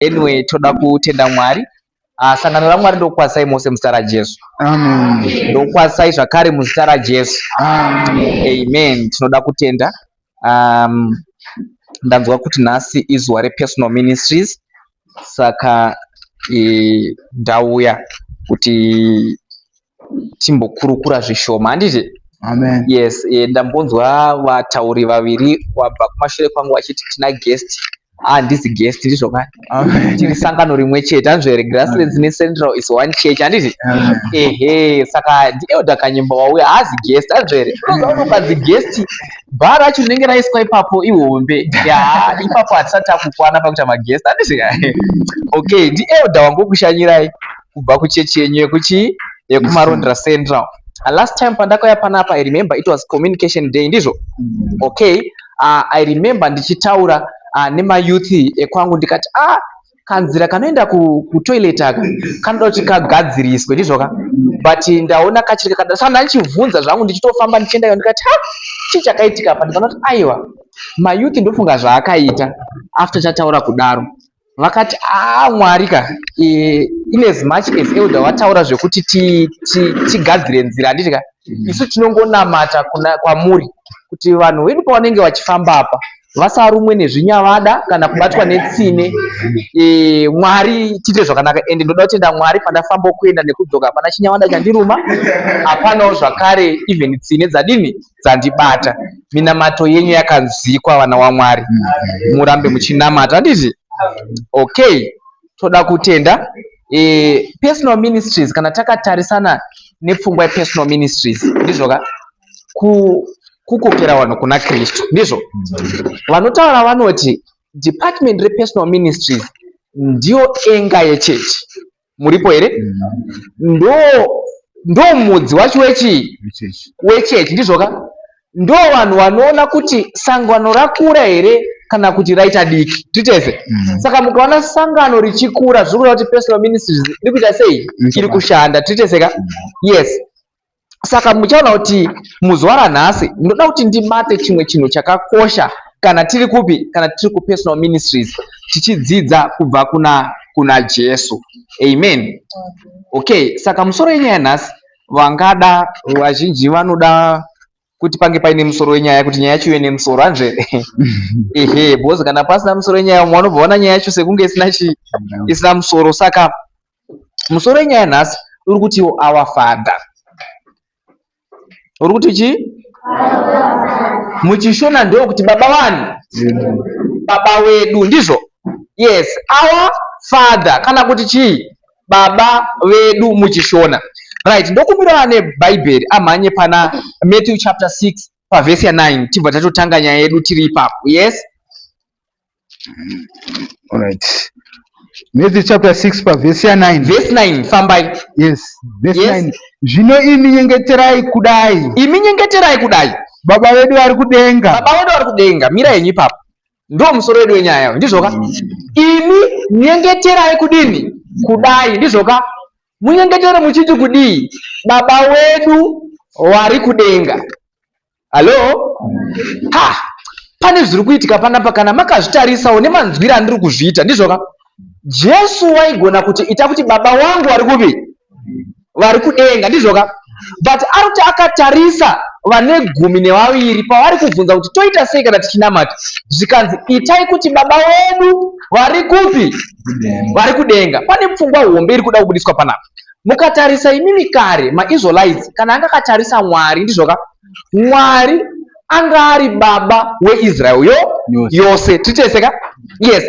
Anyway, toda kutenda Mwari. Sangano raMwari, ndokukwazisai mose muzita raJesu. Amen. Ndokukwazisai zvakare muzita raJesu. Amen. Amen. Tinoda kutenda. Ndanzwa kuti nhasi izuva repersonal ministries, saka ndauya kuti timbokurukura zvishoma, handiti? Amen. Yes, ndambonzwa vatauri vaviri vabva kumashure kwangu vachiti tina guest. Handizi guest, ndizvo kani? Amen. Tiri sangano rimwe chete, hanzvo here? Grasslands neCentral is one church, handiti? Amen. Ehe, saka ndiElder Kanyemba wauya, haazi guest, hanzvo here? Unoziva kuti ukanzi guest, bhara racho rinenge raiswa ipapo ihombe ya ipapo, hatisati takukwana pakuita maguest, handiti? Okay, ndiElder wangokushanyirai kubva kuchechi yenyu yekuchi yekuMarondera Central. Last time pandakauya panapa, I remember it was Communication Day, ndizvo? Okay, I remember ndichitaura nemayouth ekwangu, ndikati, ah, kanzira kanoenda kutoilet aka kanoda kuti kagadziriswe, ndizvoka? But ndaona kachiri kakada, saka ndandichibvunza zvangu ndichitofamba ndichiendayo, ndikati, ha, chii chakaitika apa? Ndikaona kuti aiwa, mayouth ndofunga zvaakaita after tataura kudaro, vakati, a, Mwari ka, in as much as elder wataura zvekuti tigadzire nzira, handiti ka, isu tinongonamata kuna kwamuri kuti vanhu vedu pavanenge vachifamba apa vasarumwe nezvinyavada kana kubatwa netsine. Mwari tiite zvakanaka. Ende ndoda kutenda Mwari, pandafamba kuenda nekudzoka hapana chinyavada chandiruma, hapanawo zvakare even tsine dzadini dzandibata. Minamato yenyu yakanzwikwa, vana waMwari, murambe muchinamata, handiti? Okay, toda kutenda. Personal ministries, kana takatarisana nepfungwa yepersonal ministries, ndizvoka, kukokera vanhu kuna Kristu, ndizvo vanotaura, vanoti department repersonal ministries ndiyo anchor yechechi. Muripo here? Ndo mudzi wacho wechii? Wechechi, ndizvoka? Ndo vanhu vanoona kuti sangano rakura here kana kuti raita diki, titese. Saka mukaona sangano richikura, zviri kureva kuti personal ministries iri kuita sei? Iri kushanda, titeseka. Yes, saka muchaona kuti muzuva ranhasi ndoda kuti ndibate chimwe chinhu chakakosha kana tiri kupi, kana tiri kupersonal ministries, tichidzidza kubva kuna Jesu. Amen. Okay, saka musoro wenyaya nhasi, vangada vazhinji vanoda kuti pange paine musoro wenyaya, kuti nyaya yacho ive nemusoro, hanzve? Ehe, because kana pasina musoro wenyaya, umwe vanobva vaona nyaya yacho sekunge isina chi isina musoro. Saka musoro wenyaya nhasi uri kutiwo "Our Father". Uri kuti chii muchiShona? Ndokuti baba wani, baba wedu, ndizvo? Yes, "Our Father" kana kuti chii, baba vedu muchiShona. Right, ndokumbira nebhaibheri amhanye pana Matthew chapter 6 pavhesi ya9, tibva tatotanga nyaya yedu tiri ipapo. Yes. Alright. Matthew chapter 6 pavhesi ya9. Vhesi 9, fambai. Yes, vhesi Yes. 9. Zvino imi nyengeterai kudai. Imi nyengeterai kudai. Baba vedu vari kudenga. Baba vedu vari kudenga. Mira henyu ipapo, ndo musoro wedu wenyaya, ndizvoka? Imi nyengeterai kudini? Kudai, ndizvoka? Munyengetere muchiti kudii? Baba wedu vari kudenga. Hallo, ha, pane zviri kuitika panapa kana makazvitarisawo nemanzwiro andiri kuzviita, ndizvoka? Jesu waigona kuti ita kuti baba wangu vari kupi, vari kudenga, ndizvoka? But ari kuti akatarisa vane 12 pavari kubvunza kuti toita sei kana tichinamata, zvikanzi itai kuti baba wedu vari kupi, vari kudenga. Pane pfungwa hombe iri kuda kubudiswa panapa. Mukatarisa imimi kare maIsraelites, kana anga akatarisa Mwari, ndizvoka, Mwari anga ari baba weIsrael yo yose, titeseka. Yes,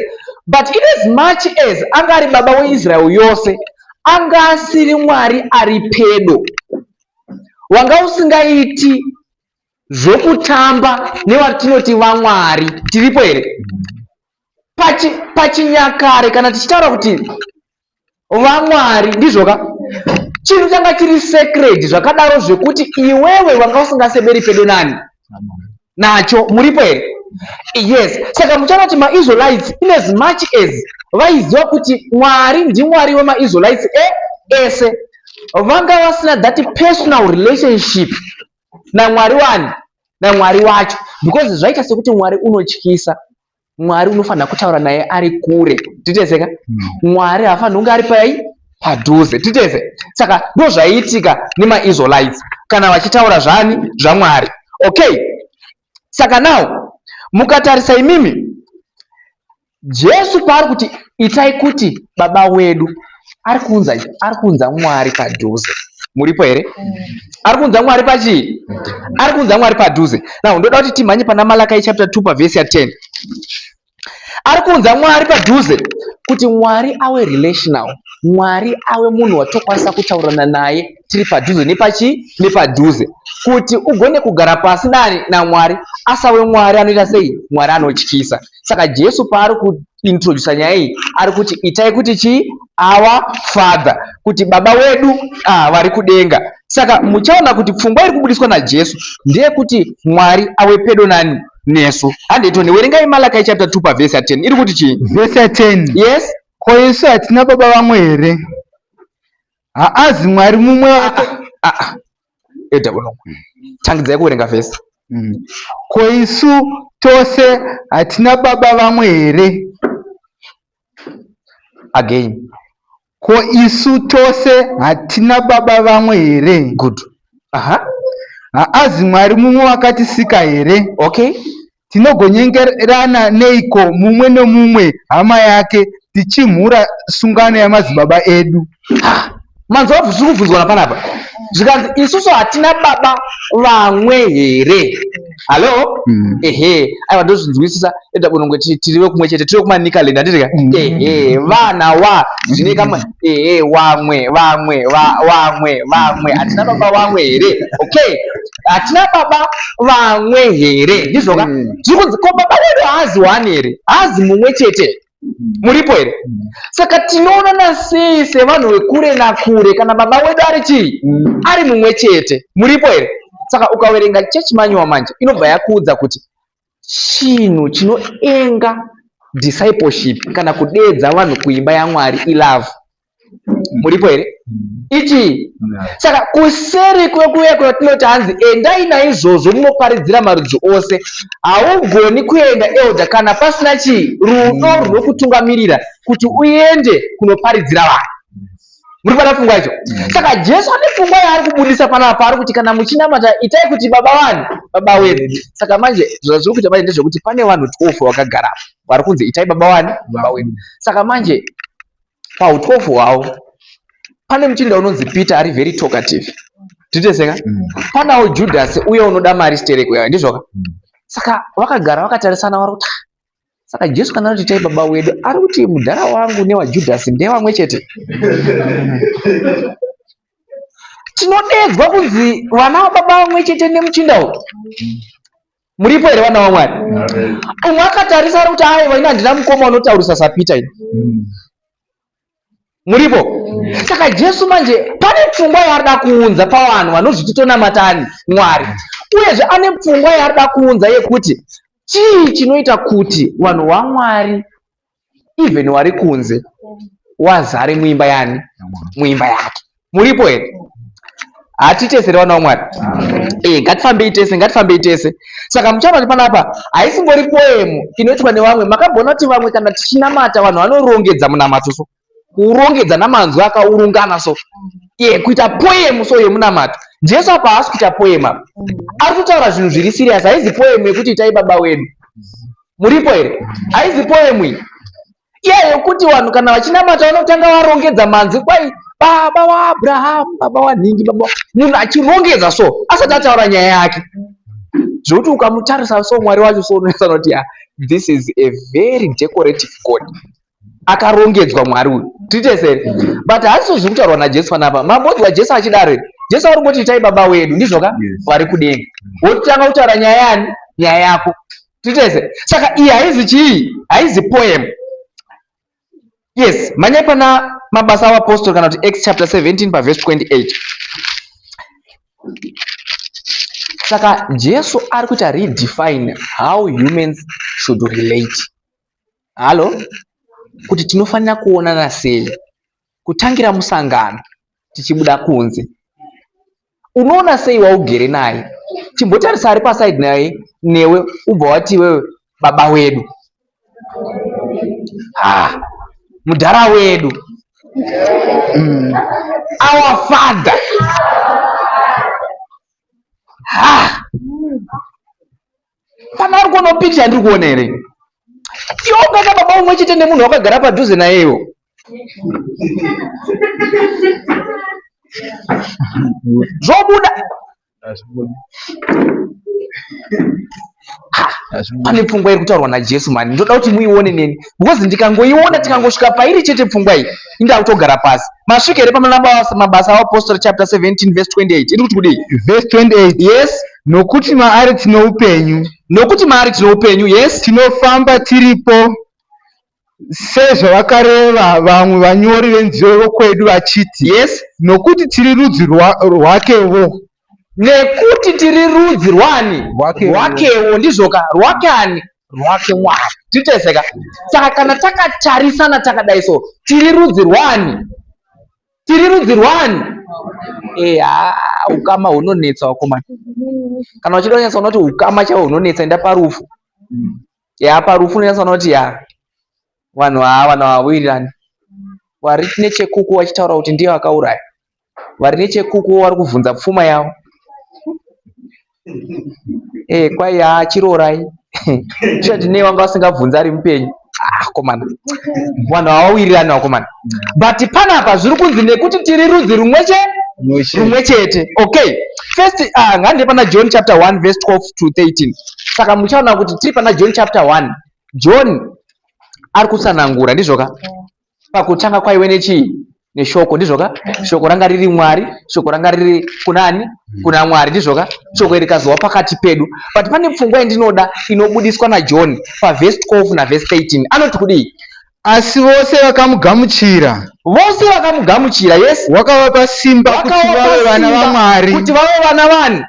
but in as much as anga ari baba weIsrael yose, anga asiri Mwari ari pedo, wanga usingaiti zvokutamba nevatinoti vamwari. Tiripo here? Pachinyakare kana tichitaura kuti vamwari, ndizvoka, chinhu changa chiri sacred zvakadaro zvekuti iwewe wanga usingaseberi pedo nani nacho. Muripo here? Yes. Saka muchaona kuti maIsraelites, in as much as vaiziva kuti Mwari ndiMwari wemaIsraelites ese, vanga vasina that personal relationship naMwari wani, naMwari wacho, because zvaita sekuti Mwari unotyisa. Mwari unofanira kutaura naye ari kure. Titese ka? Mwari haafaniri kunge ari pai padhuze. Titese. Saka ndozvaiitika nemaIsraelites kana vachitaura zvani zvaMwari. Okay. Saka now mukatarisa imimi Jesu paari kuti itai kuti baba wedu ari kuunza Mwari padhuze. Muripo here? Ari kuunza Mwari pachii? Ari kuunza Mwari padhuze. Now ndoda kuti timhanye pana Malakai chapter 2 pavhesi ya10. Ari kuunza Mwari padhuze kuti Mwari awe relational, Mwari awe munhu watokwanisa kutaurirana naye tiri padhuze nepachi nepadhuze, kuti ugone kugara pasi nani naMwari, asawe Mwari anoita sei? Mwari anotyisa. Saka Jesu paari kuintrodusa nyaya iyi, ari kuti itai kuti chii? Our Father, kuti baba wedu vari kudenga. Saka muchaona kuti pfungwa iri kubudiswa naJesu ndeyekuti Mwari awe pedo nani? Nesu. Handetoni, werengai Malakai chapter 2 pavhesi ya10, iri kuti chii? Vhesi ya10. Yes. Ko isu hatina baba vamwe here? Haazi Mwari mumwe? Ah, ah. Eda uno tangidzai kuverenga vhesi. Ko isu tose hatina baba vamwe here? Again. Ko isu tose hatina baba vamwe here? Good. Aha. Haazi Mwari mumwe wakatisika here? Okay. Tinogonyengerana neiko mumwe nomumwe hama yake, tichimhura sungano yamadzibaba edu? Manzwa zviri kubvunzwa napanapa, zvikanzi isusu hatina baba vamwe here? Hallo? Ehe, aiwa, ndozvinzwisisa. Eda bonongwe, tiri vekumwe chete, tiri vekuManicaland, handiti ka? Ehe, vana wa zvine kamwe, ehe, wamwe, vamwe, wamwe, vamwe. Hatina baba vamwe here? Okay, hatina baba vamwe here? Ndizvoka? Zviri kunzi ko baba wedu haazi one here? Haazi mumwe chete? Muripo here? Saka tinoonana sei sevanhu vekure nakure kana baba wedu ari chii? Ari mumwe chete. Muripo here? Saka ukaverenga church manual manje, inobva yakuudza kuti chinhu chinoenga discipleship kana kudeedza vanhu kuimba yaMwari ilove. Muripo here? Ichii? Saka kuseri kwekuya kwatinoti hanzi endai naizvozvo munoparidzira marudzi ose, haugoni kuenda, elder, kana pasina chii? Rudo runokutungamirira kuti uende kunoparidzira vanhu. Muri kubata pfungwa yacho? Saka Jesu ane pfungwa yaari kubudisa panapa, ari kuti kana muchinamata itai kuti baba vanhu, baba wedu. Saka manje zvazviri kuita manje ndezvekuti pane vanhu 12 vakagara vari kunzi itai baba wani, baba wedu. Saka manje pau12 hwavo pane muchinda unonzi Peter, ari very talkative. Titeseka? Panawo Judas uye unoda mari stereko yayo, ndizvoka? Saka vakagara vakatarisana, vari kuti, "Ah, saka Jesu kana ari kuti itai baba wedu, ari kuti mudhara wangu newaJudhasi ndevamwe chete. Tinodedzwa kunzi vana vababa vamwe chete nemuchinda uyu. Muripo here, vana vaMwari?" Umwe akatarisa ari kuti, "Aiwa, ini handina mukoma unotaurisa saPeter ini." Muripo? Saka Jesu manje pane pfungwa yaarida kuunza pavanhu vanozviti tonamatani Mwari. Uyezve ane pfungwa yaarida kuunza yekuti chii chinoita kuti vanhu vaMwari, even vari kunze, wazare muimba yani? Muimba yake. Muripo here? Hatitesere, vana vaMwari? Ngatifambei tese, ngatifambei tese. Saka muchaona kuti panapa haisingori poem inoitwa nevamwe. Makamboona kuti vamwe kana tichinamata, vanhu vanorongedza munamato, so kuurongedza namanzwi akaurungana, so ye kuita poem so yemunamato. Jesu apa haasi kuita poem apa, ari kutaura zvinhu zviri serious. Haizi poem yekuti itai baba wedu. Muripo here? Haizi poem iyi iya yekuti vanhu kana vachinamata vanotanga varongedza manzwi, kwai baba waAbrahamu, baba wanhingi, baba munhu achirongedza so asati ataura nyaya yake, zvokuti ukamutarisa so Mwari wacho so unoona kuti ya, this is a very decorative God, akarongedzwa Mwari uyu. Titesere? But hasiso zviri kutaurwa naJesu panapa. Mambonzwa Jesu achidaro here? Jesu ari kungoti itai baba wedu, ndizvoka? Vari kudenga. Wotanga kutaura nyaya yani? Nyaya yako. Titese? Saka iyi haizi chii? Haizi poem. Yes, manyai pana Mabasa aVapostori kana kuti Acts chapter 17 pavhesi 28. Saka Jesu ari kuita redefine how humans should relate. Hallo? Kuti tinofanira kuonana sei, kutangira musangano tichibuda kunze. Unoona sei waugere naye? Chimbotarisa ari paside naye newe, ubva wati iwewe baba wedu. Ha, mudhara wedu. Our father. Ha, pana ari kuona picture yandiri kuona here? Iwe ungaita baba umwe chete nemunhu wakagara padhuze nayewo? Zvobuda. Pane pfungwa iri kutaurwa naJesu mani, ndoda kuti muione neni, because ndikangoiona, tikangosvika pairi chete pfungwa iyi, indaa kutogara pasi. Masvika here pamabasa aApostle chapter 17 verse 28? Iri kuti kudii? Verse 28. Yes. Nokuti maari tine upenyu. Nokuti maari tine upenyu, yes. Tinofamba, tiripo, sezvavakareva vamwe vanyori venziyo vokwedu vachiti, "Nokuti tiri rudzi rwakevo." Nekuti tiri rudzi rwani? Rwakewo. Rwakewo, ndizvoka? Rwake ani? Rwake Mwari. Titeseka. Saka kana takatarisana takadai so, tiri rudzi rwani? Tiri rudzi rwani? Eya, ukama hunonetsa, wakomana. Kana uchida kunyatsa kuona kuti ukama chaiwo hunonetsa, enda parufu. Ya, parufu unonyatsa kuona kuti, ya, vanhu haa, vanhu havawirirani. Vari nechekuku vachitaura kuti ndiye vakauraya, vari nechekuku vari kuvhunza pfuma yavo. Kwai haa, chiroorai chati nei vanga vasingabvunzi ari mupenyu? Ah, komana, vanhu havawirirani, vakomana. But panapa zviri kunzi nekuti tiri rudzi rumwe rumwe chete. Okay, first, ngande pana John chapter 1 verse 12 to 13. Saka muchaona kuti tiri pana John chapter 1, John ari kutsanangura, ndizvoka? Pakutanga kwaive nechii? Neshoko, ndizvoka? Shoko ranga riri Mwari, shoko ranga riri kunani? Kuna Mwari, ndizvoka? Shoko iri rikazova pakati pedu. But pane pfungwa yandinoda inobudiswa naJohn pavhesi 12 navhesi 13. Anoti kudii? Asi vose vakamugamuchira, Vose vakamugamuchira, yes. Wakavapa simba kuti Wakavapa vave vana simba vaMwari, kuti vave vana vani?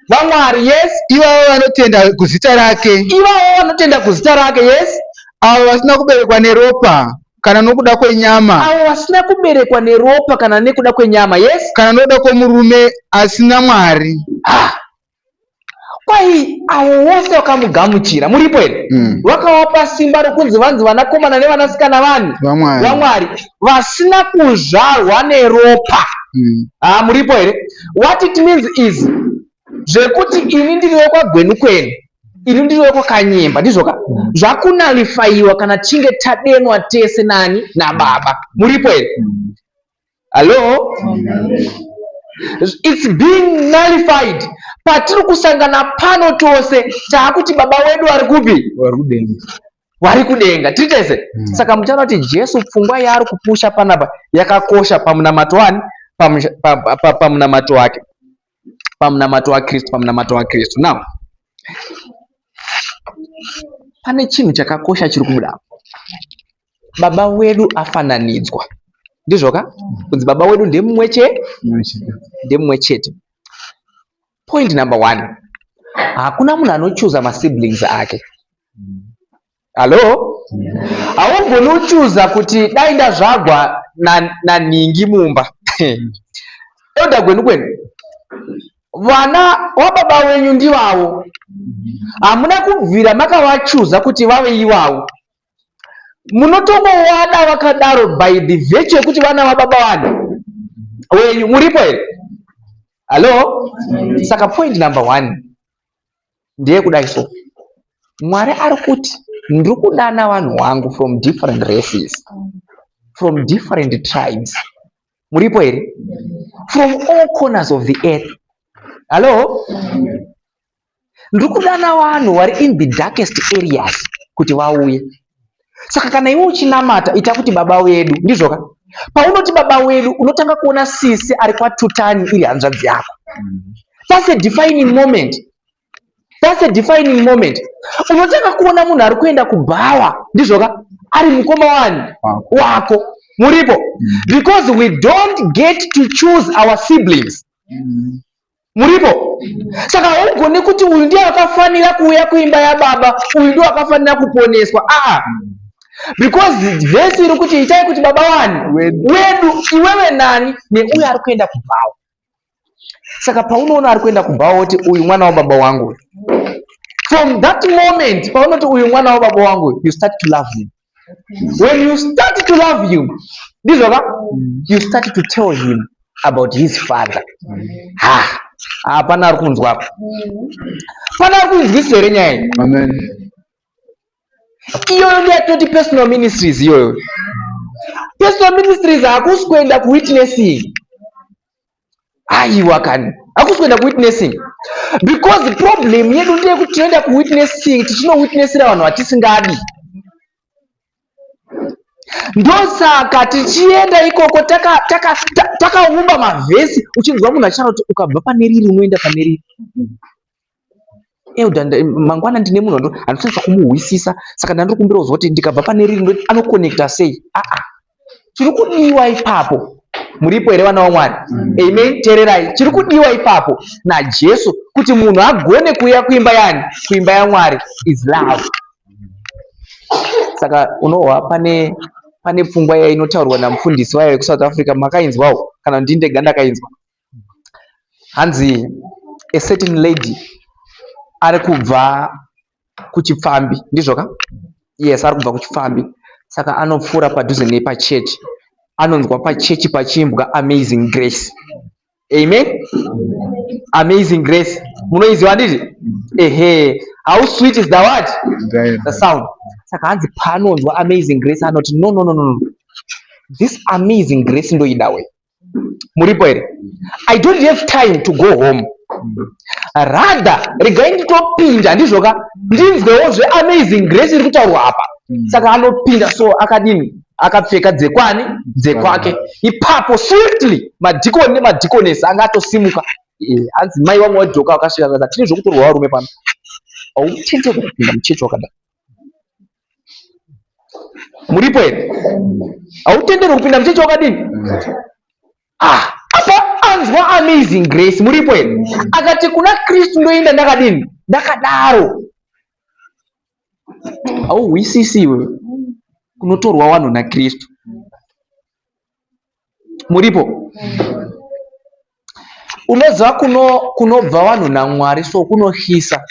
VaMwari, yes. Ivavo vanotenda kuzita rake, Ivavo vanotenda kuzita rake, yes. Avo vasina kuberekwa neropa kana nokuda kwenyama, Avo vasina kuberekwa neropa kana nekuda kwenyama, yes. Kana nokuda kwomurume, asi naMwari. Ah. Kwai avo vose vakamugamuchira, muripo here? Mm. Vakavapa simba rokunzi vanzi vanakomana nevanasikana vani? VaMwari. VaMwari, vasina kuzvarwa neropa. Ah, muripo here? What it means is zvekuti ini ndiri wekwaGwenu kwenu, ini ndiri wekwaKanyemba, ndizvoka? Zvakunullifyiwa kana tichinge tadenwa tese nani? Nababa. Muripo here? Hallo? It's being nullified patiri kusangana pano tose, taakuti baba wedu ari kupi? Vari kudenga. Vari kudenga. Tiri tese. Saka muchaona kuti Jesu pfungwa yaari kupusha panapa yakakosha pamunamato wani? Pamunamato wake, pamunamato waKristu, pamunamato waKristu. Now pane chinhu chakakosha chiri kubuda. Baba wedu afananidzwa, ndizvoka? Kunzi baba wedu ndemumwe che ndemumwe chete. Point number one, hakuna munhu anochuza masiblings ake. Hallo? Haugoni uchuza kuti dai ndazvagwa nanhingi mumba. Elder Gwenu kwenu, vana wababa wenyu ndivavo, hamuna kubvira makavachuza kuti vave ivavo. Munotongovada vakadaro by the virtue yekuti vana vababa vanhu wenyu. Muripo here? Hallo? Saka point number one ndeyekudai so, Mwari ari kuti ndiri kudana vanhu vangu from different races, from different tribes. Muripo here? From all corners of the earth. Hallo? Ndiri kudana vanhu vari in the darkest areas kuti vauye. Saka kana iwe uchinamata, ita kuti baba wedu, ndizvoka? Paunoti baba wedu, unotanga kuona sisi ari kwaTutani iri hanzvadzi yako. That's a defining moment. That's a defining moment. Unotanga kuona munhu ari kuenda kubhawa, ndizvoka? Ari mukoma wani? Wako. Muripo? Because we don't get to choose our siblings. Muripo? Saka haugoni kuti uyu ndiye akafanira kuuya kuimba yababa, uyu ndiye akafanira kuponeswa. Aa, because vhesi iri kuti itai kuti baba wani? Wedu. Iwewe nani? Neuyo ari kuenda kubhawa. Saka paunoona ari kuenda kubhawa, woti uyu mwana wababa wangu. From that moment paunoti, "Uyu mwana wababa wangu," you start to love him. When you start to love him, ndizvoka, you start to tell him about his father. Ha, hapana ari kunzwa apa? Pana ari kunzwisisa here nyaya iyi? Amen. Iyoyo ndeyatoti personal ministries. Iyoyo personal ministries. Hakusi kuenda kuwitnessing, aiwa kani, hakusi kuenda kuwitnessing, because problem yedu ndeyekuti tinoenda kuwitnessing, tichinowitnessira vanhu vatisingadi. Ndosaka tichienda ikoko takaumba taka mavhesi. Uchinzwa munhu achitaura kuti ukabva pane riri unoenda pane riri. Elder, mangwana ndine munhu handisanyatsa kumuhwisisa, saka ndandiri kumbira kuzwa kuti ndikabva pane riri anokonekta sei. Aa, chiri kudiwa ipapo, muripo here, vana vaMwari? Amen. Teererai, chiri kudiwa ipapo naJesu kuti munhu agone kuuya kuimba yani, kuimba yaMwari, is love. Saka unohwa pane pfungwa yainotaurwa namufundisi wayo wekuSouth Africa. Makainzwawo kana ndini ndega ndakainzwa? Hanzi a certain lady ari kubva kuchipfambi, ndizvoka? Yes, ari kubva kuchipfambi. Saka anopfuura padhuze nepachechi, anonzwa pachechi pachiimbwa "Amazing Grace". Amen. "Amazing Grace" munoiziva, handiti? Ehe. "How sweet is the what? The sound." Saka hanzi paanonzwa "Amazing Grace" anoti, "No, no, no, no, this Amazing Grace ndoida we." Muripo here? "I don't have time to go home, rather regai nditopinda, ndizvoka, ndinzwewo zveAmazing Grace iri kutaurwa apa." Saka anopinda so akadini? Akapfeka dzekwani, dzekwake. Ipapo swiftly madhikoni nemadhikonesi anga atosimuka. Hanzi mai vamwe wadhoka vakasvika vakati, "Tine zvokutorwa varume pano, hautenderwi kupinda muchechi wakadai." Muripo here? Hautenderwi kupinda muchechi wakadini? Ah, apa anzwa "Amazing Grace". Muripo here? Akati, "Kuna Kristu ndoenda ndakadini? Ndakadaro." Hauhwisisi iwewe kunotorwa vanhu naKristu. Muripo? Unoziva kunobva vanhu naMwari, so kunotyisa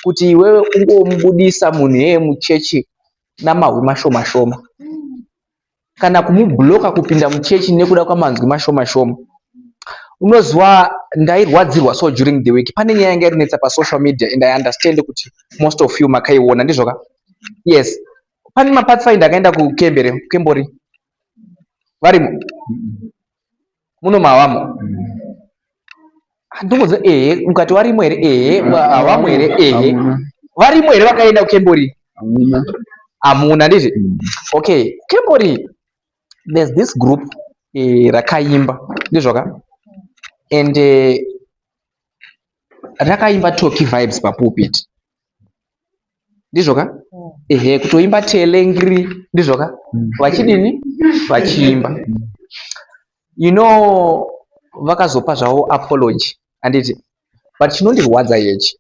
kuti iwewe ungomubudisa munhu iyeye muchechi namahwi mashoma shoma, kana kumubhuloka kupinda muchechi nekuda kwamanzwi mashoma shoma. Unoziva ndairwadzirwa so during the week, pane nyaya yanga irinetsa pasocial media, and I understand kuti most of you makaiona, ndizvoka? Yes. Pane maPathfinder akaenda kukembere, kukembori varimo muno mavamo. Ndingoziva, ehe, mukati varimo here? Ehe, havamo here? Ehe, varimo here vakaenda kukembori? Hamuna, ndizvi? Okay, kukembori there's this group rakaimba, ndizvoka? And rakaimba Tocky Vibes papulpit, ndizvoka? Ehe, kutoimba telengri, ndizvoka? Vachidini? Vachiimba. Vakazopa zvavo apology, handiti? But chinondirwadza yechi,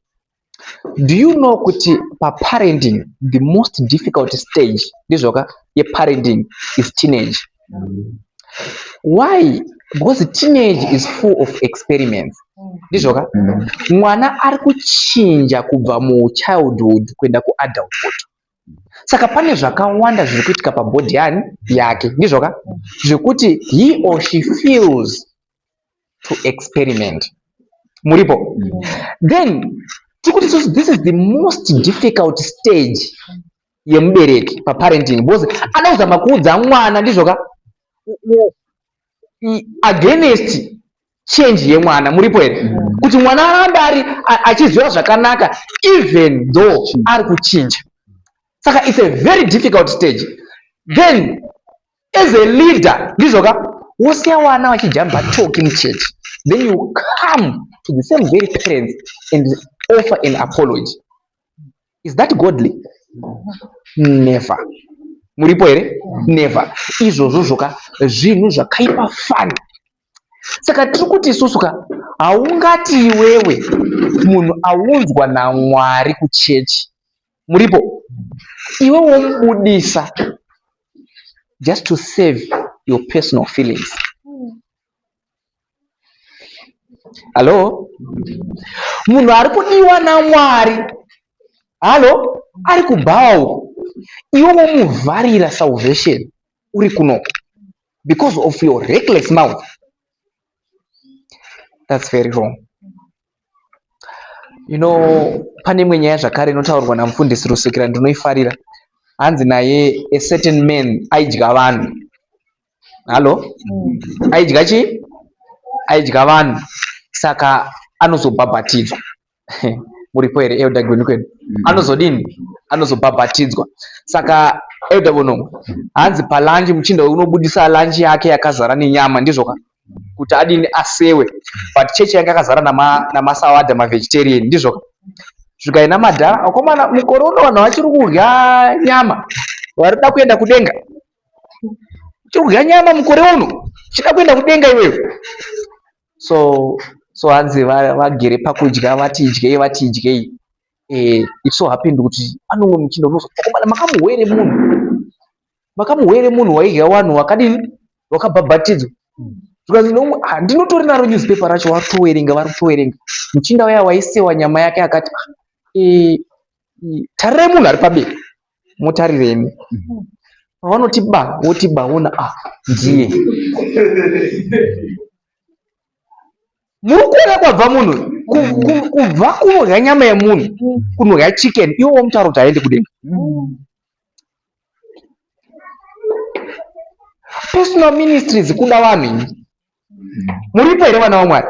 do you know kuti paparenting the most difficult stage, ndizvoka, yeparenting is teenage? Why? Because teenage is full of experiments, ndizvoka? Mwana ari kuchinja kubva muchildhood kuenda kuadulthood, saka pane zvakawanda zviri kuitika pabody yani yake, ndizvoka, zvekuti he or she feels to experiment. Muripo? Then tikuti isusu this is the most difficult stage yemubereki paparenting, because anozama kuudza mwana, ndizvoka, against change yemwana. Muripo here? Kuti mwana arambe ari achiziva zvakanaka even though ari kuchinja. Saka it's a very difficult stage. Then as a leader, ndizvoka, wosiya vana vachijamba Tocky muchechi, then you come to the same very parents and offer an apology. Is that godly? Never. Muripo here? Never. Izvozvo zvoka zvinhu zvakaipa fani. Saka tiri kuti isusu ka, haungati iwewe munhu aunzwa naMwari kuchechi, muripo, iwe womubudisa just to save your personal feelings. Hallo, munhu ari kudiwa naMwari. Hallo, ari kubhawa uko, iwe womuvharira salvation uri kunoko because of your reckless mouth. That's very wrong. Pane imwe nyaya zvakare inotaurwa namufundisi Rusukira, ndinoifarira. Hanzi naye a certain man aidya vanhu. Hallo, aidya chii? Aidya vanhu. Saka anozobhabhatidzwa. Muripo here, Elder Gwenikweni? Anozodini? Anozobhabhatidzwa. Saka Elder Bonongo, hanzi palunch muchinda unobudisa lunch yake yakazara nenyama, ndizvo ka? Kuti adini? Asewe. But chechi yanga yakazara namasawadha, mavegetarian, ndizvo ka? Svika madhara, akomana, mukore uno vanhu vachiri kudya nyama, vari kuda kuenda kudenga. Uchiri kudya nyama mukore uno, uchida kuenda kudenga iwewe? So hanzi vagere pakudya, vati idyei, vati idyei. It so happened kuti pane umwe muchinda unozo, akomana, makamuhwa here munhu? Makamuhwa here munhu waidya vanhu wakadini, wakabhabhatidzwa? Zvikanzi nomwe, "Ah, ndinotori naro newspaper racho." Vari kutowerenga, vari kutowerenga. Muchinda uya waisewa nyama yake akati, "Ah, tarirai munhu ari paberi, mutariremi." Pavanoti ba, woti ba, wona, ah, ndiye. Muri kuona kwabva munhu? Kubva kunodya nyama yemunhu kunodya chicken, iwo womutaura kuti haendi kudenga. Personal ministries kuda vanhu imi. Muripo here, vana vaMwari?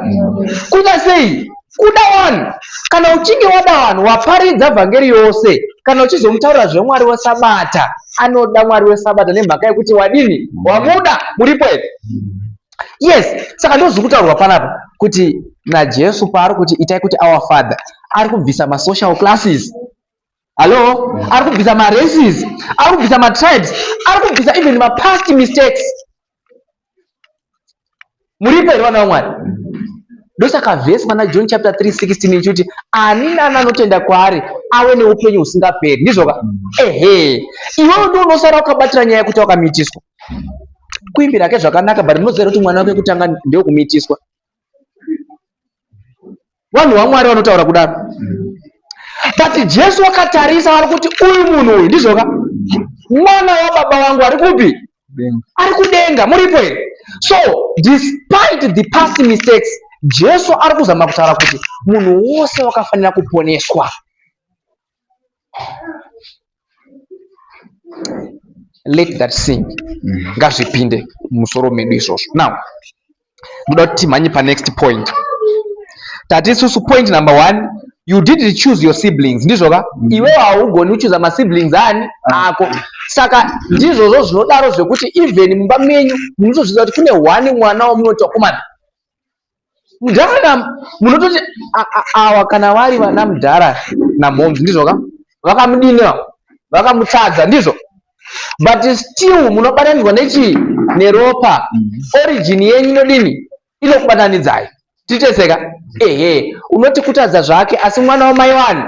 Kuda sei? Kuda vanhu. Kana uchinge wada vanhu, waparidza vhangeri yose, kana uchizomutaurira zvemwari wesabata, anoda Mwari wesabata nemhaka yekuti wadini? Wamuda. Muripo here? Yes. Saka ndo zviri kutaurwa panapa kuti naJesu paari kuti itai kuti "Our Father", ari kubvisa masocial classes. Hallo, ari kubvisa maraces, ari kubvisa matribes, ari kubvisa even mapast mistakes. Muripo here, vana vaMwari? Ndosaka vhesi pana John chapter 3 16 ichiti ani nani anotenda kwaari ave neupenyu husingaperi, ndizvoka? Ehe, iwewe ndo unosara ukabatira nyaya yekuti wakamitiswa. Kuimbira ke zvakanaka, but munoziva kuti mwana wake kutanga ndewekumitiswa. Vanhu vaMwari vanotaura kudaro, but Jesu wakatarisa, vari kuti uyu munhu uyu, ndizvoka, mwana wababa vangu ari kupi? Ari kudenga. Muripo here? So despite the past mistakes, Jesu ari kuzama kutaura kuti munhu wose wakafanira kuponeswa. Let that sink. Ngazvipinde mumusoro medu izvozvo. Now ndoda kuti timhanye panext point. Tati isusu point number one, you didn't choose your siblings, ndizvoka? Iwewe haugoni kuchuza masiblings ani ako. Saka ndizvozvo zvinodaro zvekuti even mumba menyu munotozviziva kuti kune one mwana wamunoti wakomana mudhara, munototi awa kana vari vana mudhara namhoms, ndizvoka? Vakamudini, vakamutadza, ndizvo? But still munobatanidzwa nechii? Neropa. Origin yenyu inodini? Inokubatanidzai. Titeseka. Ehe, unoti kutadza zvake, asi mwana wamai wani?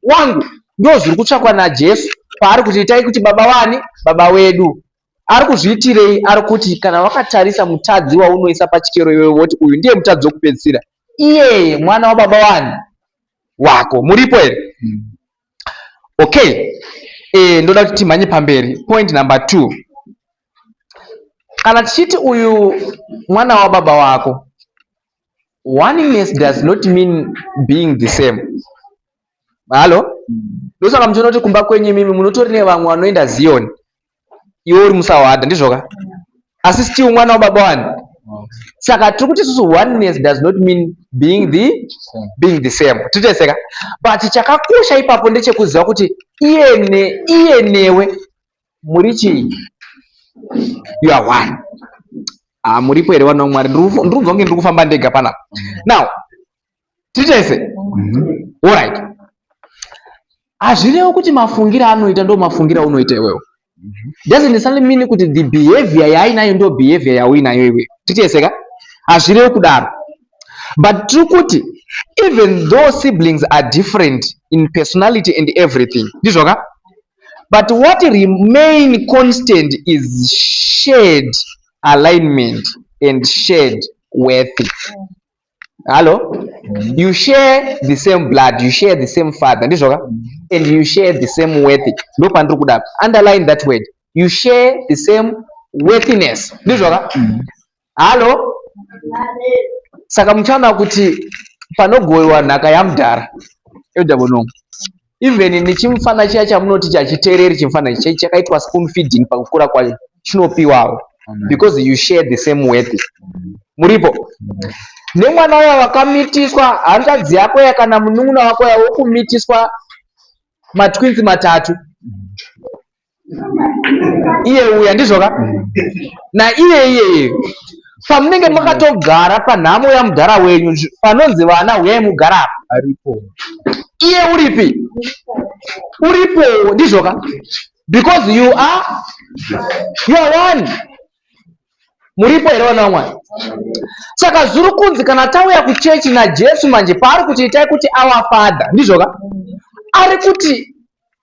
Wangu. Ndo zviri kutsvakwa naJesu paari kuti itai kuti baba wani, baba wedu. Ari kuzviitirei? Ari kuti kana wakatarisa mutadzi waunoisa pachikero iwewe, woti uyu ndiye mutadzi wokupedzisira, iyeye mwana wababa wani? Wako. Muripo here? Okay, ndoda kuti timhanye pamberi. Point number two, kana tichiti uyu mwana wababa wako, oneness does not mean being the same. Hallo, ndosaka muchiona kuti kumba kwenyu imimi munotori nevamwe vanoenda Zion, iwe uri musahwada, ndizvoka? Asi still mwana wababa wani. Saka tiri kuti isusu oneness does not mean being the same. Titeseka. But chakakosha ipapo ndechekuziva kuti iye newe muri chii? You are one. Ah, muripo here, vana vaMwari? Ndiri kubva kunge ndiri kufamba ndega panapa. Now titese. Alright, hazvirevo kuti mafungiro anoita ndo mafungiro aunoita iwewe. Doesn't necessarily mean kuti the behavior yaainayo ndo behavior yauinayo iwewe. Titeseka. Hazvirevi kudaro, but tiri kuti even though siblings are different in personality and everything, ndizvoka? But what remain constant is shared alignment and shared worth. Hallo? You share the same blood, you share the same father, ndizvo ka? And you share the same worth. Ndopandiri kuda. Underline that word. You share the same worthiness. Ndizvo ka? Hallo? Saka muchaona kuti panogowewa nhaka yamudhara Elder Bonongo, even nechimufana chiya chamunoti chachitereri, chimufana ichi chakaitwa spoon feeding pakukura kwacho, chinopiwawo because you share the same worth. Muripo? Nemwana uya wakamitiswa, hanzvadzi yako ya kana munun'una wako ya wokumitiswa matwins matatu, iye uya, ndizvo ka? Naiye iyeye pamunenge makatogara panhamo yamudhara wenyu, panonzi vana huyai mugara apa, Aripo. Iye uripi? Uripowo, ndizvo ka? Because you are one. Muripo here, vana vamwari? Saka zviri kunzi kana tauya kuchechi naJesu manje, paari kuti itai kuti "Our Father", ndizvo ka? Ari kuti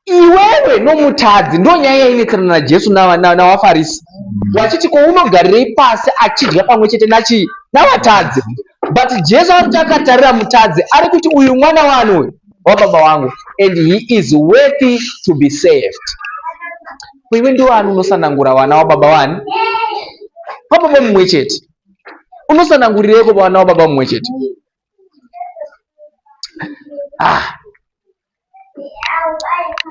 iwewe nomutadzi, ndo nyaya yainetsana naJesu navaFarisi, wachiti ko unogarirei pasi achidya pamwe chete nachi navatadzi? But Jesu ari kuti akatarira mutadzi, ari kuti uyu mwana wani uyu? Wababa wangu, and he is worthy to be saved. Iwe ndiwani unosanangura vana wababa wani, wababa mumwe chete? Unosanangurireiko vana wababa mumwe chete? Ah.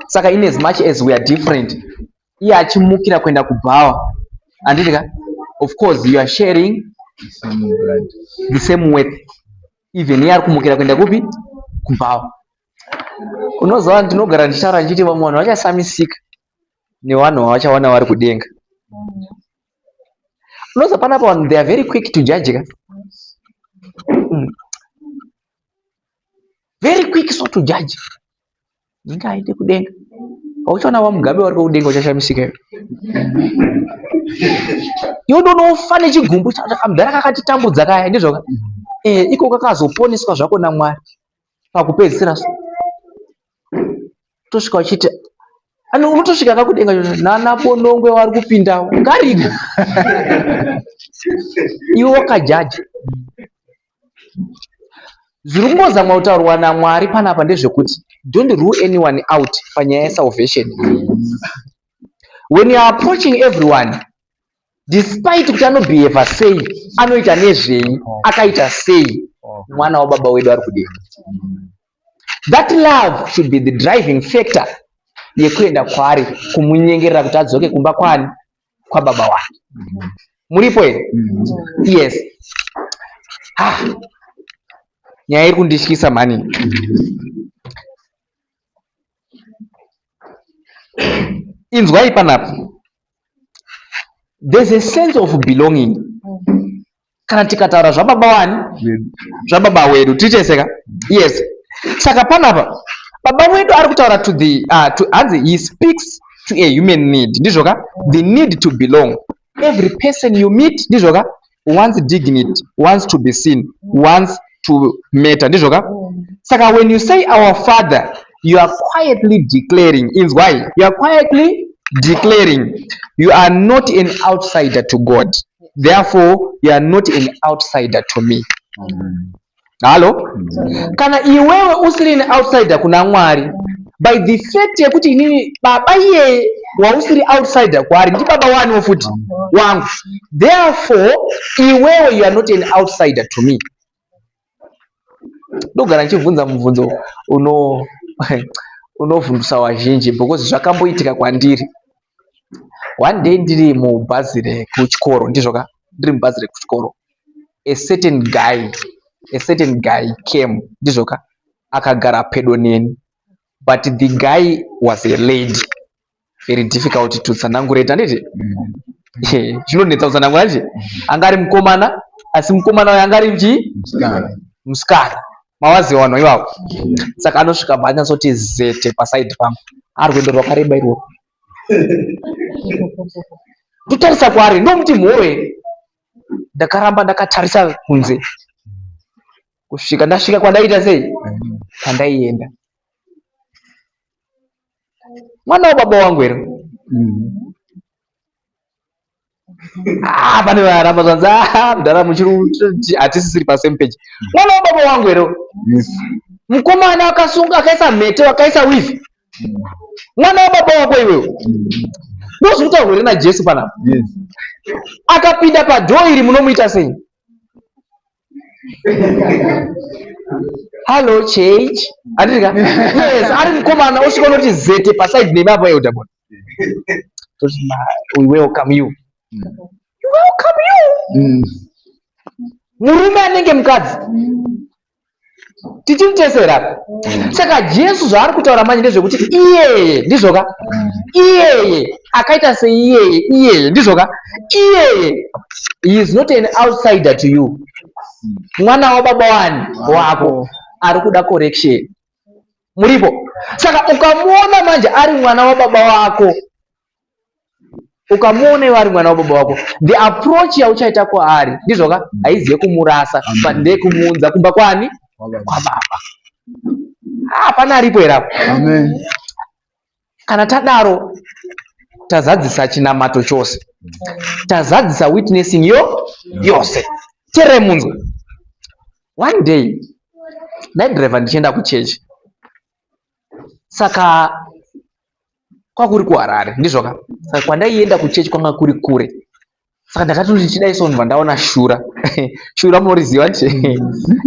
Saka in as much as we are different, iye achimukira kuenda kubhawa, handiti ka? Of course you are sharing Same blood. the same worth, even iye ari kumukira kuenda kupi? Kubhawa. Unoziva, ndinogara ndichitaura ndichiti vamwe vanhu vachasamisika nevanhu vavachaona vari kudenga. Unoziva, panapa vanhu, they are very quick to judge ka. Very quick so to judge. Inga aende kudenga, pauchaona vaMugabe vari kudenga uchashamisika. Iwe iwe ndonofa nechigumbu kamudhara kakatitambudza kaya, ndizvo ka? Iko kakazoponeswa zvako naMwari pakupedzisira, so tosvika uchiti ano unotosvika kakudenga nana Bonongwe vari kupindawo ngariko, iwe wakajaja. Zviri kungozamwa kutaurwa naMwari panapa ndezvekuti don't rule anyone out panyaya yesalvation. When you are approaching everyone, despite kuti anobhehevha sei, anoita nezvei, akaita sei, mwana wababa wedu ari kudenga. That love should be the driving factor yekuenda kwaari, kumunyengerera kuti adzoke kumba kwani? Kwababa wake. Muripo here? Yes. Ah. Nyaya iri kundityisa mhani. Inzwai panapa, there's a sense of belonging kana tikataura zvababa wani, zvababa wedu ticheseka. Yes. Saka panapa baba wedu ari kutaura to the to, hanzi he speaks to a human need, ndizvo ka? The need to belong. Every person you meet, ndizvo ka, wants dignity, wants to be seen, wants to matter, ndizvo ka? Saka when you say "Our Father", you are quietly declaring, inzwai, you are quietly declaring you are not an outsider to God, therefore you are not an outsider to me. Hallo? Kana iwewe usiri an outsider kuna Mwari, by the fact yekuti inini baba iyeye wausiri outsider kwaari ndibaba waniwo futi wangu, therefore iwewe you are not an outsider to me. Ndogara ndichibvunza mubvunzo unovhundusa vazhinji, because zvakamboitika kwandiri. One day ndiri mubhazi rekuchikoro, ndizvo ka? Ndiri mubhazi rekuchikoro, a certain guy came, ndizvo ka? Akagara pedo neni, but the guy was a lady. Very difficult to tsanangurate, handiti? Zvinonetsa kutsanangura, handiti? Anga ari mukomana, asi mukomana uyu anga ari chii? Musikana. Mavaziva vanhu ivavo. Saka anosvika bva anyatsoti zete pasaidi pangu, ari rwendo rwakareba irworwo. Ndotarisa kwaari, ndomuti mhoro here. Ndakaramba ndakatarisa kunze kusvika ndasvika kwandaita sei, kwandaienda. Mwana wababa wangu here? Ah, pane varamba zvanzi, ah, mudhara muchiri hatisisiri pasame page. Mwana wababa wangu here? Yes. Mukomana akasunga, akaisa mhete, akaisa weave. Mwana wababa wako iwewe. Ndozviri kutaurwa here naJesu panapa? Yes. Akapinda padoor iri, munomuita sei? Hello, church. Andika? Yes, ari mukomana osvika unoti zete paside nemi apo, elder bona. Toti, "We welcome you." You welcome you. Murume anenge mukadzi. Tichimutesera apa. Saka Jesu zvaari kutaura manje ndezvekuti iyeye, ndizvoka? Iyeye akaita seiyeye, iyeye, ndizvoka? Iyeye, he is not an outsider to you. Mwana wababa wani wako ari kuda correction. Muripo? Saka ukamuona manje ari mwana wababa wako, ukamuona iwe ari mwana wababa wako, the approach yauchaita kwaari, ndizvoka, haizi yekumurasa, but ndeyekumuunza kumba kwani? Kwababa. Hapana aripo here apo? Amen. Kana tadaro, tazadzisa chinamato chose, tazadzisa witnessing yo yose. Teererai munzwe. One day ndaidhiraivha ndichienda kuchechi. Saka kwakuri kuHarare, ndizvoka? Saka kwandaienda kuchechi kwanga kuri kure. Saka ndakati ndichidai so, ndobva ndaona shura. Shura munoriziva nje?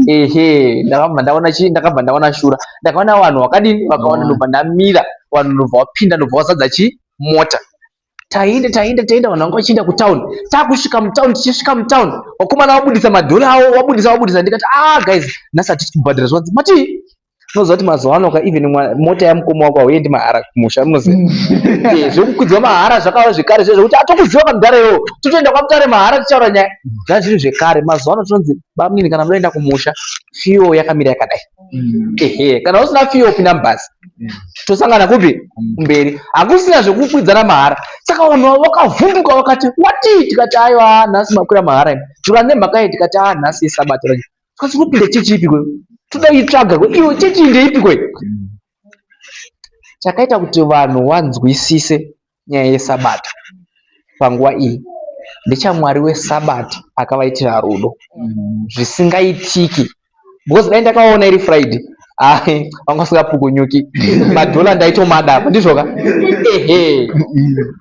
Ehe, ndakabva ndaona chii? Ndakabva ndaona shura. Ndakaona vanhu vakadini? Vakaona. Ndobva ndamira, vanhu ndobva vapinda, ndobva vazadza chi mota. Taenda, taenda, taenda, vanhu vanga vachienda kutauni. Takusvika mutauni, tichisvika mutauni, vakomana vabudisa madhora avo, vabudisa, vabudisa. Ndikati, "Ah guys, nhasi hatisi kubhadhara." Zvanzi, "Matii?" Unoziva kuti mazuva ano ka, even mota yamukoma wako hauendi mahara kumusha, munoziva? Zvekukwidzwa mahara zvakava zvekare, zve zvekuti atokuziva kamudhara iwowo, totoenda kwamutare mahara tichaura nyaya. Zvava zviri zvekare. Mazuva ano tinonzi, "Bamunini, kana munoenda kumusha, fuel yakamira yakadai." Ehe, kana usina fuel, pinda mubhasi, tosangana kupi? Kumberi. Hakusina zvekukwidzana mahara. Saka vanhu ava vakavhunduka, vakati, "Wati?" Tikati, "Aiwa, nhasi makwira mahara imi." Tikati, "Nemhaka yei?" Tikati, "A, nhasi isabata racho." Tikati, "Unopinda chechi ipi kwe? Toda itsvaga kwe iwe, chechi ndeipi kwe?" Chakaita kuti vanhu vanzwisise nyaya yesabata panguva iyi ndechamwari wesabata akavaitira rudo zvisingaitiki, because dai ndakaona iri Friday, ai, vanga vasingapukunyuki. Madhola ndaitomada apa, ndizvoka? Ehe,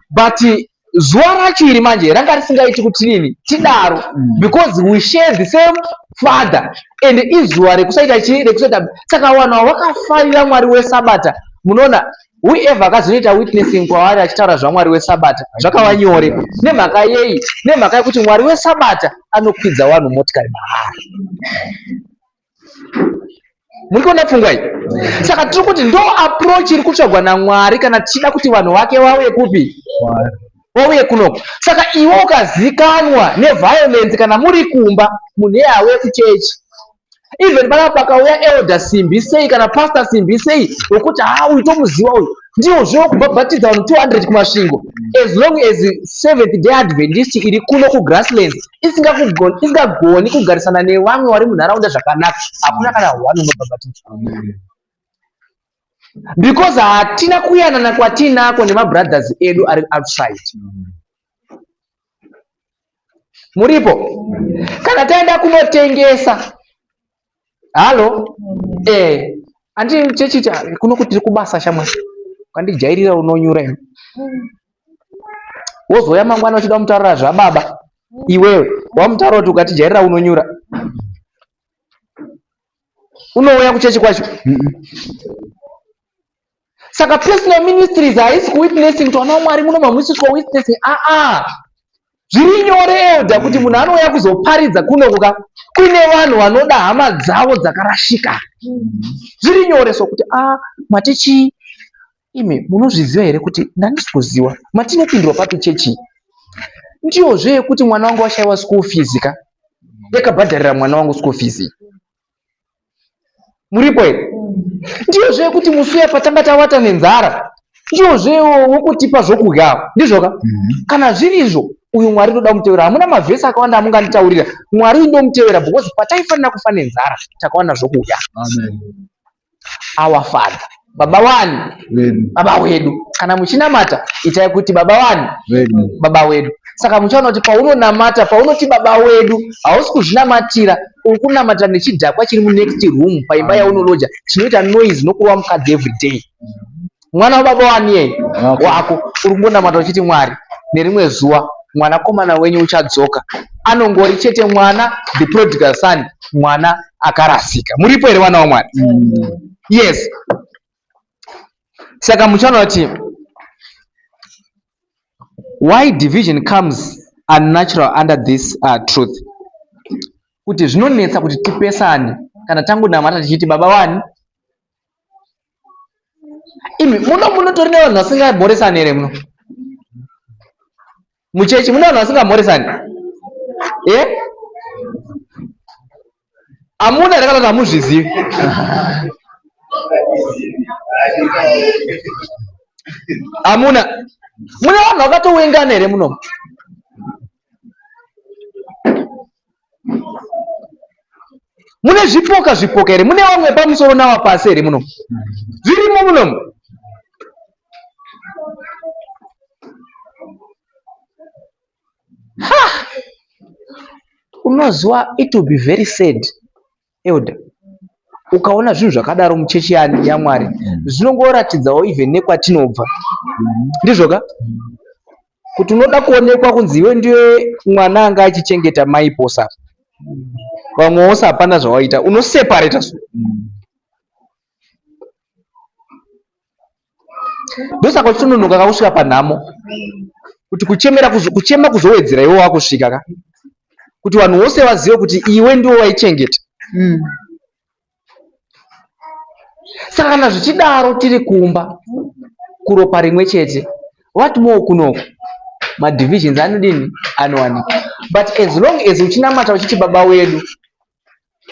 but zuva racho iri manje ranga risingaiti kuti nini tidaro, because we share the same father and izuva rekusaita chii? Rekusaita. Saka vanhu ava vakafarira mwari wesabata. Munoona, whoever akazoita witnessing kwavari achitaura zvamwari wesabata, zvakava nyore. Nemhaka yei? Nemhaka yekuti mwari wesabata anokwidza vanhu motikari mahara. Muri kuona pfungwa iyi? Saka tiri kuti ndo approach iri kutsvagwa namwari kana tichida kuti vanhu vake vauye kupi? Wauye kunoko. Saka iwe ukazikanwa neviolence kana muri kumba, munhu iye auye kuchechi. Even panapa pakauya elder simbi sei kana pastor simbi sei wekuti, "Ha, uyu tomuziva, uyu ndiwo zve wokubhabhatidza vanhu 200 kuMasvingo," as long as Seventh Day Adventist iri kuno kuGrasslands isingagoni kugarisana nevamwe vari munharaunda zvakanaka, hakuna kana one unobhabhatidzwa, because hatina kuyanana kwatinako nemabrothers edu ari outside. Muripo? Kana taenda kunotengesa, halo, andi chechicha kuno kuti tiri kubasa, shamwari, ukandijairira unonyura imi. Wozouya mangwana uchida kumutaurira zvababa, iwewe wamutaura kuti ukatijairira unonyura, unouya kuchechi kwacho. Saka personal ministries haisi kuwitnessing kuti vana vamwari muno mamuisiswa witnessing. Aa, zviri nyore, elder, kuti munhu anouya kuzoparidza kunoko ka kuine vanhu vanoda hama dzavo dzakarashika. Zviri nyore sokuti, "A, mati chii imi? Munozviziva here kuti ndandisi kuziva matinopindwa papi chechi?" Ndiyozve yekuti mwana wangu washayiwa school fees ka, yakabhadharira mwana wangu school fees. Muripo here? Ndiyozve yekuti musi uya patanga tawata nenzara, ndiyozve wokutipa zvokudya, ndizvoka? Kana zviri izvo, uyu mwari ndoda kumutevera. Hamuna mavhesi akawanda amunganditaurira. Mwari uyu ndomutevera because pataifanira kufa nenzara takawana zvokudya. Amen. Our Father. Baba wani? Vedu. Baba wedu. Kana muchinamata itai kuti baba wani? Vedu. Baba wedu. Saka muchaona kuti paunonamata, paunoti baba wedu, hausi kuzvinamatira, uri kunamatira nechidhakwa chiri munext room paimba yaunoloja chinoita noise nokurova mukadzi every day. Mwana wababa wani iyeye? Wako. Wako. Uri kungonamata uchiti Mwari, nerimwe zuva mwanakomana wenyu uchadzoka. Anongori chete mwana, the prodigal son, mwana akarasika. Muripo here vana vaMwari? Yes. Saka muchaona kuti why division comes unnatural under this truth, kuti zvinonetsa kuti tipesane kana tangonamata tichiti baba wani. Imi muno munotori nevanhu vasingamhoresani here muno muchechi? Mune vanhu vasingamhoresani e? Hamuna here kana kuti hamuzvizivi? Hamuna. Mune vanhu vakatowengana here muno? Mune zvipoka zvipoka here? Mune vamwe pamusoro nawapasi here muno? Zvirimo munomu. Ha! Unoziva, it will be very sad, elder, ukaona zvinhu zvakadaro muchechi yaMwari. Zvinongoratidzawo even nekwatinobva, ndizvoka, kuti unoda kuonekwa kunzi iwe ndiwe mwana anga achichengeta mai posa, vamwe vose hapana zvawaita, unoseparata so. Ndosaka uchitononoka kakusvika panhamo, kuti kuchemera kuchema kuzowedzera iwe wakusvika ka, kuti vanhu vose vazive kuti iwe ndiwe waichengeta. Saka kana zvichidaro tiri kumba kuropa rimwe chete, what more kunoku? Madivisions anodini? Anowanikwa. But as long as uchinamata uchiti baba wedu,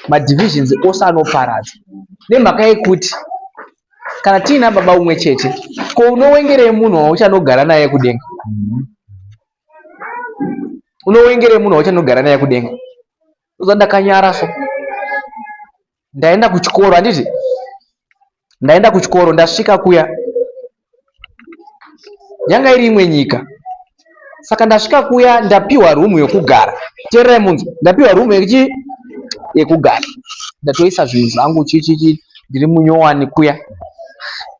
madivisions ose anoparadzwa, nemhaka yekuti kana tiina baba umwe chete, ko unowengerei munhu wauchanogara naye kudenga? Unowengerei munhu wauchanogara naye kudenga? Uza ndakanyara so. Ndaenda kuchikoro, handiti? Ndaenda kuchikoro, ndasvika kuya, yanga iri imwe nyika. Saka ndasvika kuya, ndapiwa rumu yokugara. Teererai munzwe, ndapiwa rumu yechi yekugara. Ndatoisa zvinhu zvangu chichichi, ndiri munyowani kuya.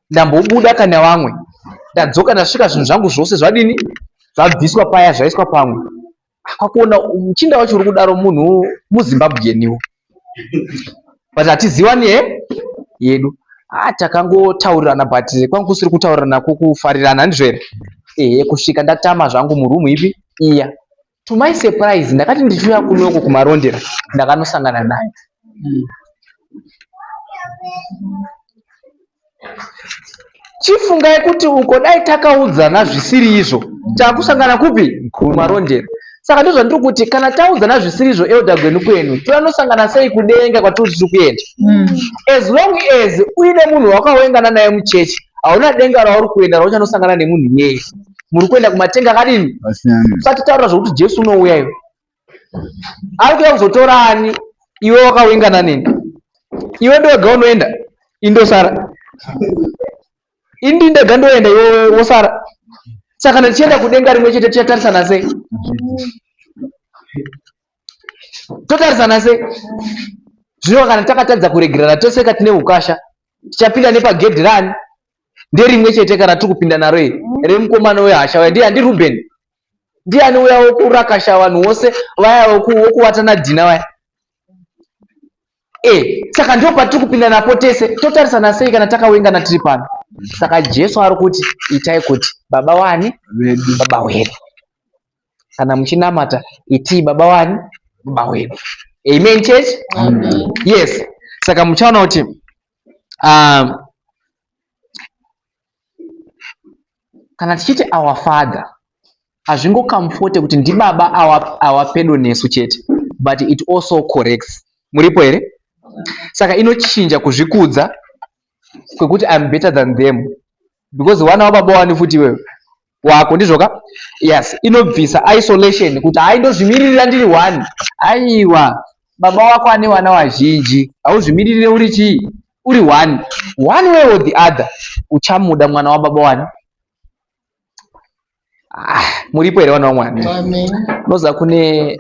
Ndambobuda kana vamwe, ndadzoka, ndasvika zvinhu zvangu zvose zvadini? Zvabviswa paya, zvaiswa pamwe. Kwakuona muchinda wacho uri kudaro, munhu muZimbabweaniwo, but hatiziwani he yedu. Ah, takangotaurirana, but kwangu kusiri kutaurirana kwokufarirana, handizvo here? Ehe. Kusvika ndatama zvangu murumu ipi iya, to my surprise, ndakati ndichiuya kunoko kuMarondera, ndakanosangana naye. Chifungai kuti uko dai takaudzana zvisiri izvo, takusangana kupi? KuMarondera. Saka ndozvandiri kuti, kana taudzana zvisiri izvo, elder Gwenu, kwenu toanosangana sei kudenga kwatiri tiri kuenda? As long as uine munhu wakawengana naye muchechi, hauna denga rauri kuenda rauchanosangana nemunhu iyeye. Muri kuenda kumatenga akadini? Usati taura zvokuti Jesu unouya iwe. Ari kuuya kuzotora ani iwe wakawengana neni? Iwe ndowega unoenda, indosara. Indi ndega ndoenda, iwe wosara. Saka kana tichienda kudenga rimwe chete, tichatarisana sei? Totarisana sei? Zvino kana takatadza kuregerana tose katine ukasha, tichapinda nepagedhi rani? Nderimwe chete kana tiri kupinda naro iri remukomana wehasha uya, ndiye handi Ruben, ndiani uya wokurakasha vanhu vose vaya, wokuvata naDhina vaya e. Saka ndo patiri kupinda napo tese, totarisana sei kana takawengana tiri pano? Saka Jesu ari kuti itai kuti baba wani? Vedu. Baba wedu. Kana muchinamata itii baba wani? Baba wedu. Amen, church. Amen. Yes. Saka muchaona kuti kana tichiti our Father, hazvingokamfote kuti ndibaba awa pedo nesu chete, but it also corrects. Muripo here? Saka inochinja kuzvikudza kwekuti I'm better than them, because wana wababa wani futi iwewe wako, ndizvoka? Yes. Inobvisa isolation, kuti hai, ndozvimiririra ndiri one. Aiwa, baba wako ane vana vazhinji, hauzvimiririre uri chii. Uri one one way or the other uchamuda mwana wababa wani. Ah, muripo here vana vamwari? Unoziva kune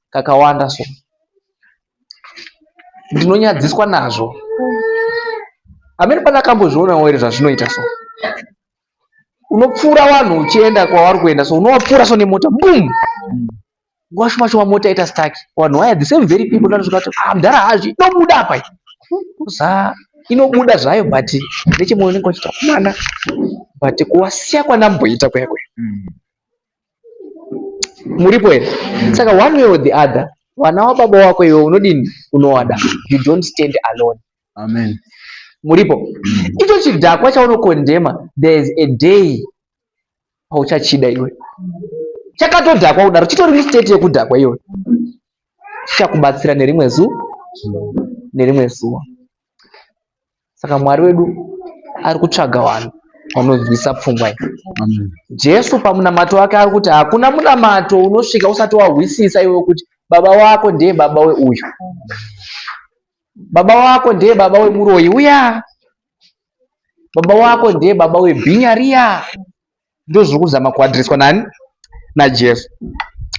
kakawanda so ndinonyadziswa nazvo. Amene pana akambozvionawo here zvazvinoita so? Unopfuura vanhu uchienda kwavari kuenda so unovapfuura so nemota boom. Nguva shoma shoma mota ita stuck. Vanhu vaya the same very people vanosvika kuti ah mudhara hazvi inobuda apa iyi. Za inobuda zvayo but nechemoyo unenge uchiti akomana but kuwasiya kwandamboita kuya kuya. Muripo here? Saka one way or the other vana wababa wako iwe unodini? Unowada. You don't stand alone. Amen. Muripo? Icho chidhakwa chaunokondema there is a day pauchachida iwe. Chakatodhakwa kudaro chitori mustate yekudhakwa iwe. Chichakubatsira nerimwe zuva nerimwe zuva. Saka Mwari wedu ari kutsvaga vanhu vanonzwisa pfungwa iyi. Amen. Jesu pamunamato wake ari kuti hakuna munamato unosvika usati wahwisisa iwe kuti baba wako ndiye baba weuyu. Baba wako ndiye baba wemuroyi uya. Baba wako ndiye baba webhinya riya. Ndozviri kuzama kuadhireswa nani? NaJesu.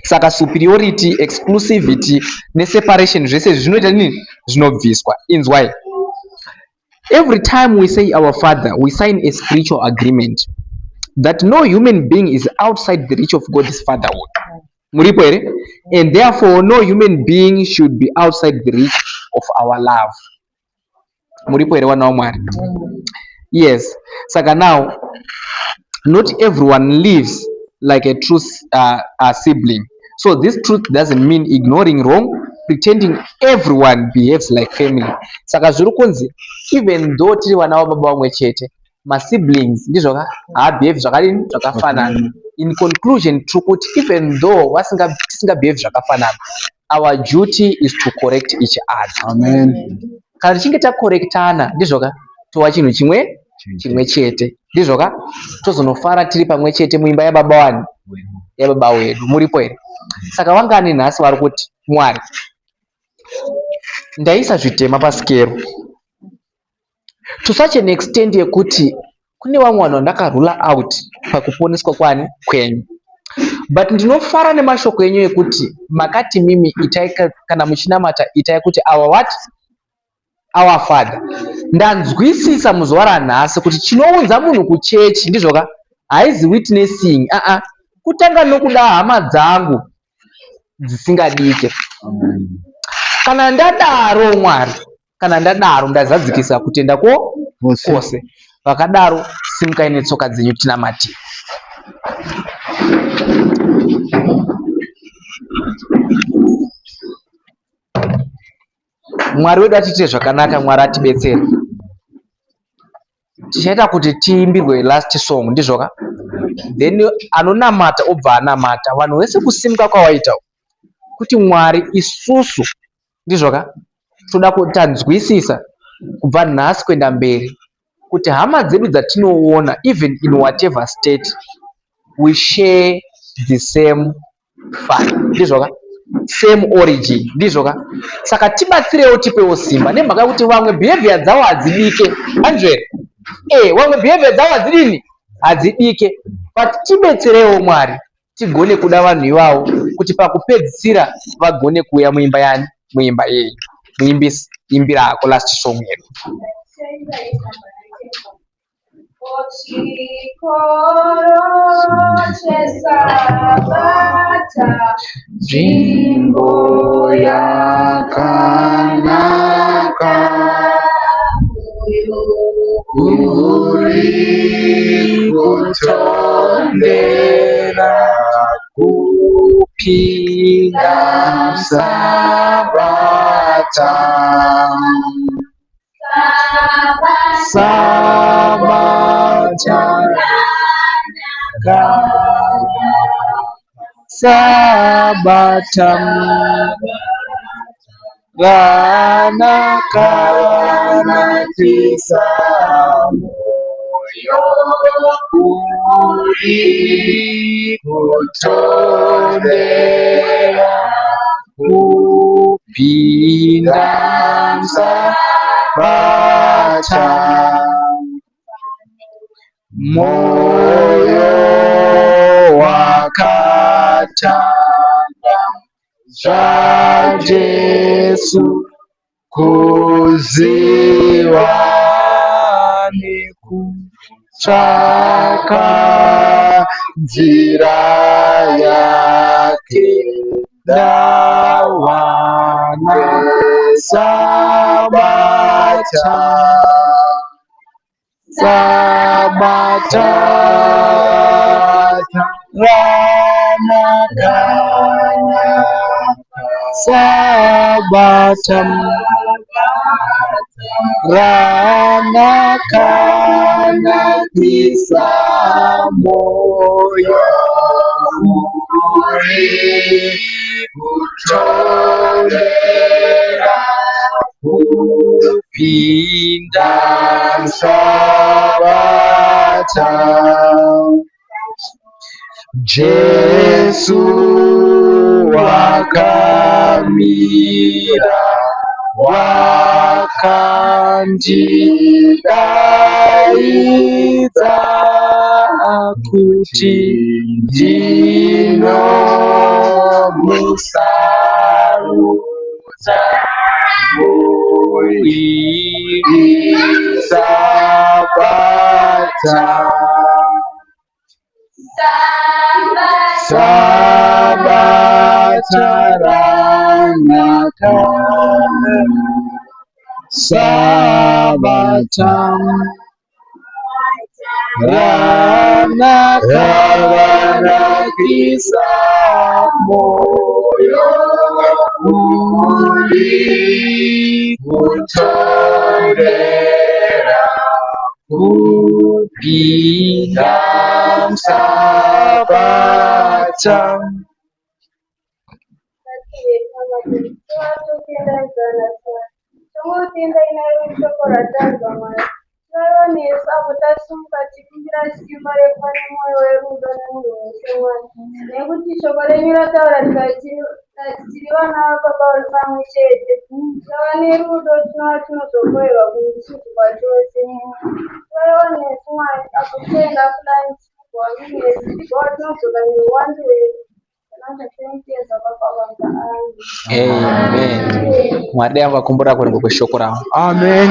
Saka superiority, exclusivity neseparation zvese izvi zvinoita nini? Zvinobviswa. Inzwai. Every time we say our father, we sign a spiritual agreement that no human being is outside the reach of God's fatherhood. Muripo here? And therefore no human being should be outside the reach of our love. Muripo here vana vaMwari? Yes. Saka now, not everyone lives like a true sibling. So this truth doesn't mean ignoring wrong, pretending everyone behaves like family. Saka zviri kunzi even though tiri vana vababa vamwe chete, masiblings ndizvo ka haabehave zvakadini zvakafanana. In conclusion tiri kuti even though tisingabehave zvakafanana, our duty is to correct each other. Amen. Kana tichinge takorektana ndizvo ka tova chinhu chimwe chimwe chete ndizvo ka tozonofara tiri pamwe chete muimba yababa wani yababa wedu. Muripo here? Saka vangani nhasi vari kuti Mwari ndaisa zvitema pasikero to such an extent yekuti kune vamwe vanhu vandakarula out pakuponeswa kwani kwenyu, but ndinofara nemashoko enyu ekuti makati mimi itai kana muchinamata itai kuti our what? Our father. Ndanzwisisa muzuva ranhasi kuti chinounza munhu kuchechi ndizvo ka haizi witnessing aa kutanga nokuda hama dzangu dzisingadike. Kana ndadaro Mwari, kana ndadaro ndazadzikisa kutenda ko kwose. Vakadaro simukai netsoka dzenyu tinamatire. Mwari wedu atiitire zvakanaka, Mwari atibetsere. Tichaita kuti tiimbirwe last song ndizvo ka? Then anonamata obva anamata. Vanhu vese kusimuka kwawaita kuti Mwari isusu ndizvo ka? Toda kuti tanzwisisa kubva nhasi kuenda mberi kuti hama dzedu dzatinoona even in whatever state we share the same father ndizvo ka? Same origin ndizvo ka? Saka tibatsirewo tipewo simba nemhaka yekuti vamwe behavior dzavo hadzidike anzvere vamwe behavior dzavo hadzidini hadzidike, but tibetserewo Mwari tigone kuda vanhu ivavo kuti pakupedzisira vagone kuuya muimba yani muimba yenyu. Muimbisi imbira hako last song yedu. Chikoro cheSabata Nzvimbo yakanaka uri kutondera kupinda Sabata. Sabata Sabata ranaka nakisa moyo uri kutondera kupinda. Sabata, moyo wakatanga zvaJesu kuziva nekutsvaka nzira yake ndawana Sabata. Sabata ranaka, Sabata ranaka, nakisa moyo uri kutondera kupinda Sabata. Jesu wakamira wakandidaidza kuti ndinomusarudza muiri Sabata. Sabata ranaka, Sabata ranaka, ranakisa moyo uri kutondera kupinda Sabata. Tongotenda nairo shoko ratanzwa Mwari. Tinova nesu apo tasumuka tichikumbira simba rekuva nemwoyo werudo nemunhu wese Mwari. Nekuti shoko renyu rataura rikati tiri vana vababa pamwe chete. Tikava nerudo tinova tinozokohwewa kurusudzwa chose. Tinova nesu Mwari apo tichaenda kulunch kugova tigova tinodzoka neuwandu hwedu. Amen. Mwari dai avakumbura kuverengwa kweshoko ravo. Amen.